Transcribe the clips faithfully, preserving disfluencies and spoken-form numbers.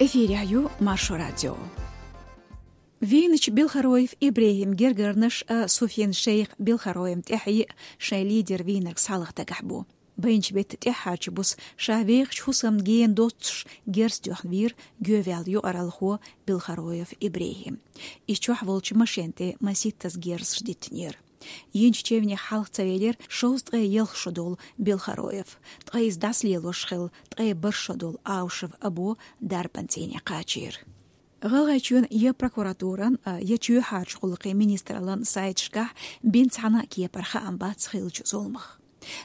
Эфирехь ю Маршо радио. Вийначу Белхароев Ибрехим гергарнаш а Суфьян шайх Белхароевн тӀаьхье а шайн лидер вийнарг схьалха дагахь бу. Байначу бетта тӀаьххьарчу буса ша вехачу хӀусамна гена доццуш герз тоьхна вийра гӀевелла юкъаралхо Белхароев Ибрехим. Иза чохь волчу машен тӀе маситтаза герзаш диттинера. Йинчу чевнех хьалха ца велира шовзткъе ялх шо долу Белхароев. Ткъа иза дӀасалелош хилла ткъе бархӀ шо долу Аушев Або дарбан цӀийне кхачийра. ГӀалгӀайчоьнан я прокуратуран, а, я чоьхьарчу гӀуллакхийн министраллан сайташкахь бен цхьана а кепара хаам бац хиллачу зуламах.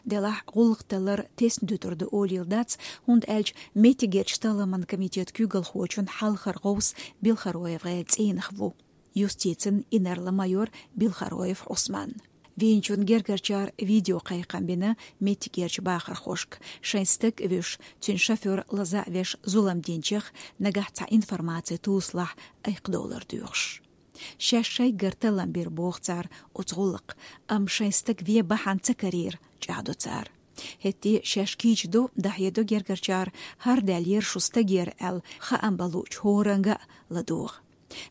Делахь гӀуллакх таллар тесна дуьтур ду олийла дац, хӀунда аьлча меттигерчу талламан комитет куьйгалхочун хьалхара гӀовс БелхароевгӀеран цӀийнах ву, юстицин инарла-майор Белхароев Ӏусман. Вийначун гергарчара видео кхайкхам бина меттигерчу бахархошка, шайн стаг а вуьш, цуьнан шофёр лаза а веш зулам динчех, нагахь цхьа информаци тусалахь айкхадовлар доьхуш. Шаьш шайгара таллам бира боху цара оцу гӀуллакх, амма шайн стаг вен бахьана ца карийра, чӀагӀдо цара. ХӀетте шаьш кийча ду, дӀахьедо гергарчара, хӀара даьллера шу стагера аьлла, хаам бан луучу хӀоранга а ладогӀа.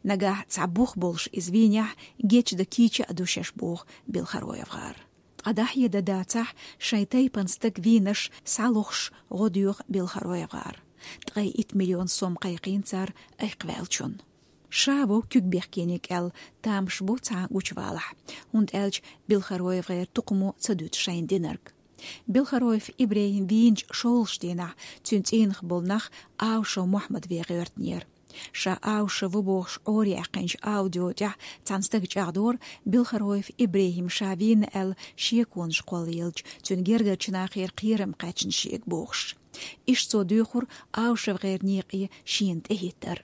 Нагахь цхьа бух болуш иза вийнехь, гечдан кийча а ду шаьш боху БелхароевгӀар. Ткъа дӀахьедан дацахь, шайн тайпана стаг вийнарш схьалохуш гӀо доьху БелхароевгӀар. Ткъе итт миллион сом кхайкхийна цара айкхваьллачунна. Ша вов куьг бехкениг аьлла, тамаш бу цхьа гучувалахь, хӀунда аьлча БелхароевгӀеран тукхамо ца дуьту шайна динарг. Белхароев Ибрехим вийначу шолгӀачу дийнахь цуьнан цӀийнах болу нах Аушев Мухьаммад вен гӀоьртинера. Ша Аушев ву бохуш Ӏораяьккхинчу аудио тӀехь цхьана стага чӀагӀдора, Белхароев Ибрехим ша вийна аьлла шеконаш кхоллаелча, цуьнан гергарчу нахера кхерам кхаьчна шега бохуш. Иштта цо доьхура АушевгӀеран некъе шена тӀехӀиттар.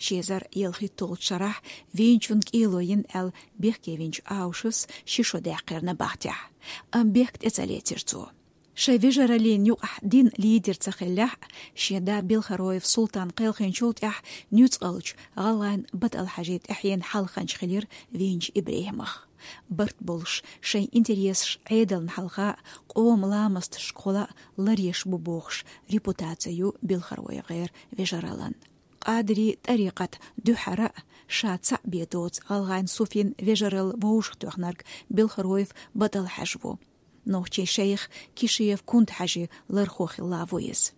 Ши эзар ялхитталгӀачу шарахь вийначунна кӀело йина аьлла бехке винчу Аушевс ши шо даьккхира набахтехь, амма бехк тӀе ца лецира цо. Шайн вежараллин юкъахь динан лидер ца хиллехь а, шен да Белхароев Султан кхелхинчул тӀаьхьа нуьцкъалчу ГӀалгӀайн БатӀал-Хьаьжин тӀаьхьенан хьалханча хилира вийначу Ибрехимах. Барт болуш, шайн интересаш Ӏедална хьалха а, къоман ламасташкахула а ларъеш бу бохуш репутаци ю БелхароевгӀеран вежараллин. Къадирийн тӀарикъатна дуьххьара а ша цхьаъ бен доцу ГӀалгӀайн Суфин вежаралла вовшахтоьхнарг Белхароев БатӀал-Хьаьжа ву. Нохчийн шайх Кишиев Кунта-Хьаьжин лархо хилла ву иза.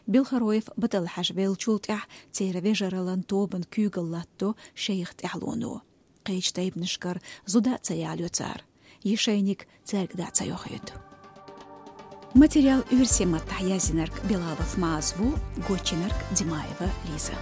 Белхароев БатӀал-Хьаьжа веллачул тӀаьхьа церан вежараллин тобанна куьйгалла латтадо шайх тӀаьхьалоно. Кхечу тайпанашкара зуда а ца ялайо цара, и шайниг цаьрга дӀа а ца йохуьйту. Материал оьрсийн маттахь яздинарг Билалов Маза ву, гочйинарг Димаева Лиза.